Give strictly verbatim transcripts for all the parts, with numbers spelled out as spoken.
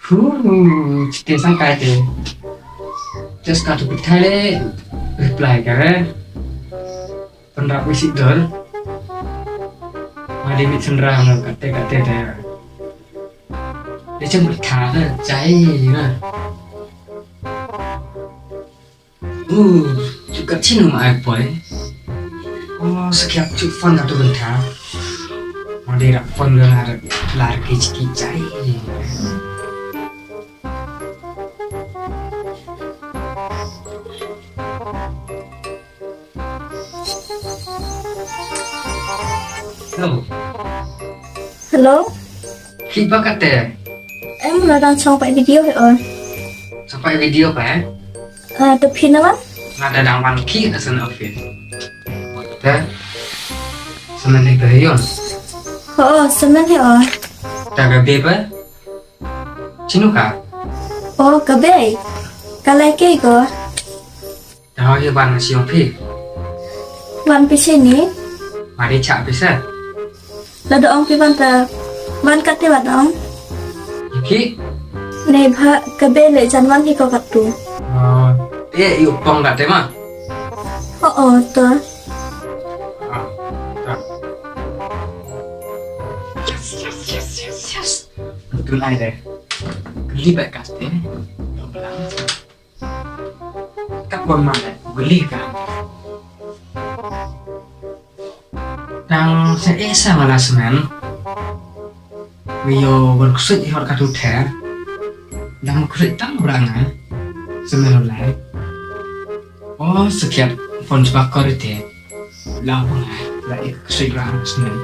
Hu, chite sang kai te. Just ka tu pitai le reply ka re. Pynrap wi si dor. Ma de mit sendra ngal kate kate te. De chem bertha le jai na. Uh, chukat chinu ma ai poi. Oh, sekiat chuk fan ka tu bentha. Ma de rak fan ga lar lar ki chiki jai. Hello. Hello. Ki ba kate? Em, la dang chong pai video he on. Chong pai video pa eh? Ah, tu phi na wan? Nga da dang wan ki na sen office. Te. Semen ni pe yon. Oh, semen he on. Ta ka be pa? Chinu ka? Oh, ka be. Ka lai ke ko. Te hoi hi wan sha ïing phi. Wan phi shane? Mari chak phi sa. Lada ong phi wan ta wan kate wan ong. Ïa phi? Nei bha ka be le jan wan hi ko katu. Oh, te ïa u pong kate ma. Oh, oh, to. Ah, to. Yes, yes, yes, yes, yes. Tun ai de. Kali ba kate. Ka pon ma le, guli ka. Tang sa esa wala semen. Wi yo wan ksut i hot ka tu the. Dang ksut tang ura nga. Semen lai. Oh, sekiat pon sebakor ite. Lau pun nga, la ik ksut ura semen.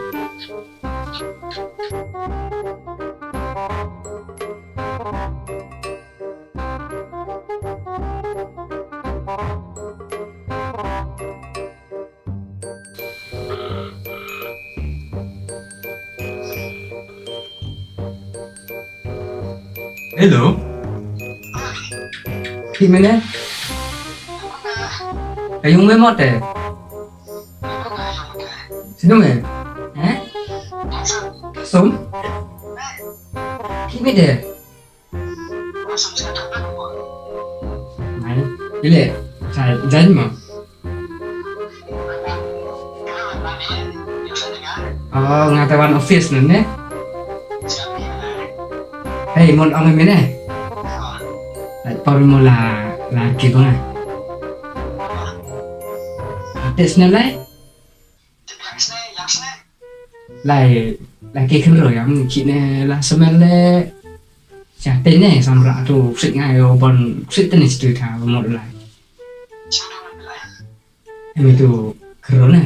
Hello. Ki mene? Ayung me mote. Sino me? Eh? Som? Ki mene? Mai, ile, sa jan mo. Oh, nga ta wan office nun ne. Hey, mon ong mene. Ai, por mo la, la ki ba nga. Tes ne lai. Lai, lai ki khynroi am ki ne la semen le. Sha te ne samra tu sik ngai o bon sik te ne stu tha mo lai. Em tu khynroi ne.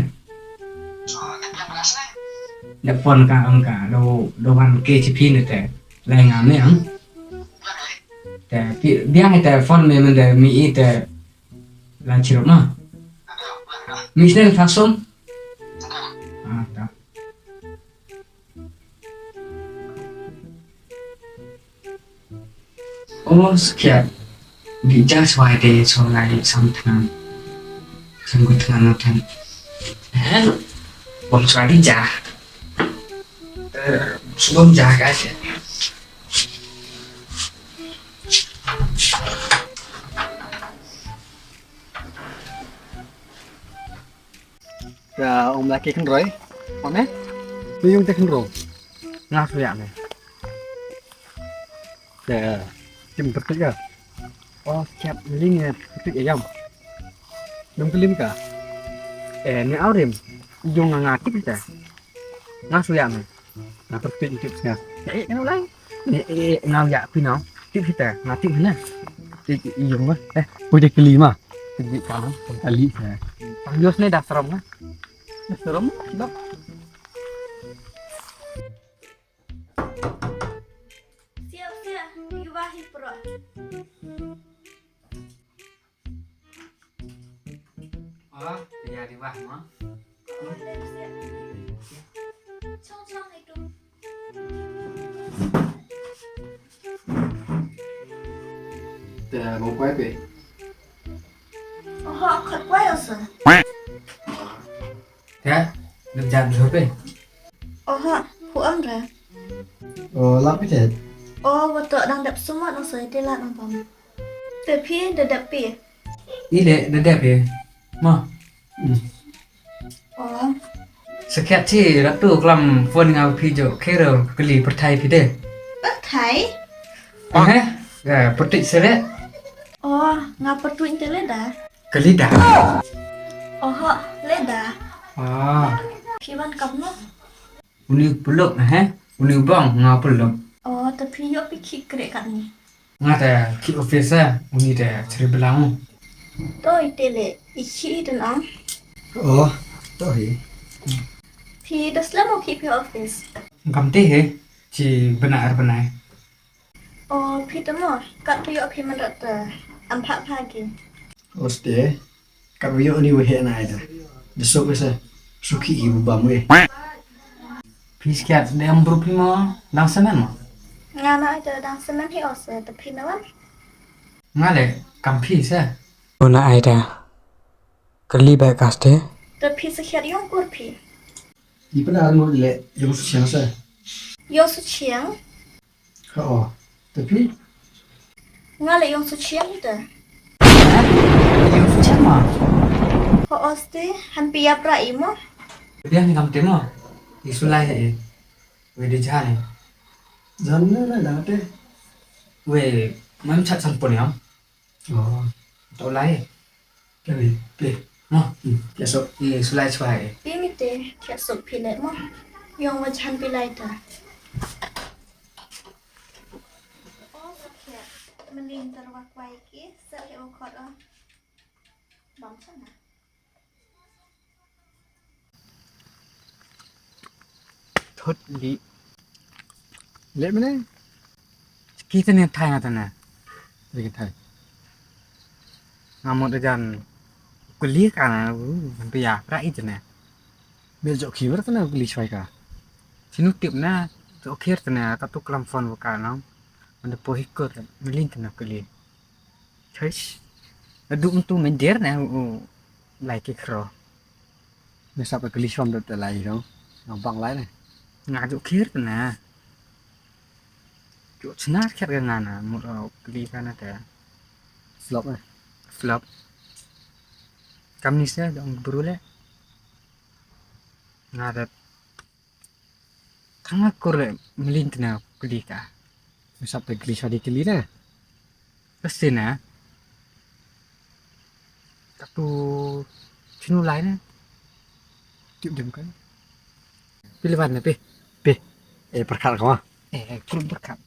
Da phone ka am ka do do wan ke chi phi ne te. Lai nga me am. Te pi biang te phone me men de mi i te la chi ro ma. Mi sne ta som. Ah, ta. Oh, sekiat. Di ja swai de so lai sam tang. Sam ku tang no tang. Eh? Bom swai di ja. Eh, sebelum ja ka je. Te ong la ki khynroi. Ong ne? Ni yung te khynroi. Nga su ya ne. Te kim tertik ya. Oh, siap ling ya tertik ya yam. Dum kelim ka. Eh, ni aurim. Yung nga ngati kita. Nga su ya ne. Nga tertik tip nga. Eh, eh, kena ulai. Eh, eh, eh, nga ya pi nau. Tip kita, nga tip na. Tip iyong ma. Eh, pu je keli ma. Tip ka ma. Kali sa. Pangyos ne dah seram nga. Dah seram, sebab. Siap, siap. Di bawah ni, bro. Ah, dia di bawah ma. Te mo kwai pe. Oh, khat kwai asa. Te, nep jat jo pe. Oh, hu am ra. Oh, lap pe te. O, wat to dang dep sumot nang soi te la nang pam. Te phi da dep phi. I le da dep phi. Ma. Hmm. O. Sakhiat chi ratu klam phone nga phi jo khero kali pyrthai phi de. Pyrthai? Eh, eh, pyrtuit seret. O, nga pyrtuit te le da. Kali da. Oho, le da. Ah. Phi wan kam no? Uni pulok, eh? Uni bong nga pulok. O, te phi yo phi ki kre kat ni. Nga te ki office, eh? Uni te chri belang. To i te le, i ki i tun ang. O, to hi. Phi da slem o ki phi office. Kam te he, chi bena er benai. O, phi te mo, kat phi yo phi man rat te, am pha pha ki. O ste, kat phi yo ni we he na ai da. De sok we se, suki i bu bam we. Phi skat de am bru phi mo, dang semen mo. Nga na ai da dang semen hi o se, te phi na wan. Nga le, kam phi se. O na ai da. Kali ba kaste. Te phi se khiat yong kur phi. I pena ngut le, yong su chiang se. Yong su chiang? Ho, te phi? Nga le yong su chiang te. Yong su chiang ma? Ho oste, han pi yap ra i mo? Dia ni kam te mo. I su lai he. We de jan he. Jan ne na dang te. We, mam chat san pon yam. Oh. To lai. Kali, pi. Mo. Hmm, ya so. I su lai chwa he. Pi mi te, ya so pi le mo. Yong wa jan pi lai te. Meling tar wa kwai ki, sa he o khot o. Bam sana. Thot li. Le mene. Ki tene thai nga tene. Ki thai. Nga mo de jan. Kuli ka na, u, ban pe ya, pra i tene. Bel jo ki wer tene kuli chwai ka. Sinu tip na, jo khir tene, ka tu klam phone wa ka na. Mane po hikot, melin tene kuli. Choice. Adu untu menjer na u lai ki khro. Nasa pa kali shom dot lai dong. Nang bang lai ne. Nga ju khir na. Ju snar khat ga nga na mut kali ka na ta. Flop ne. Flop. Kam ni sa dong bru le. Nga dat Kanga kor melin tena kuli ka. Mesap te gli shadi kuli na. Pasti na. Katu chinu lai na. Tip dem kan. Pilih warna pe. Pe. Eh, perkat kau ah. Eh, kurun perkat.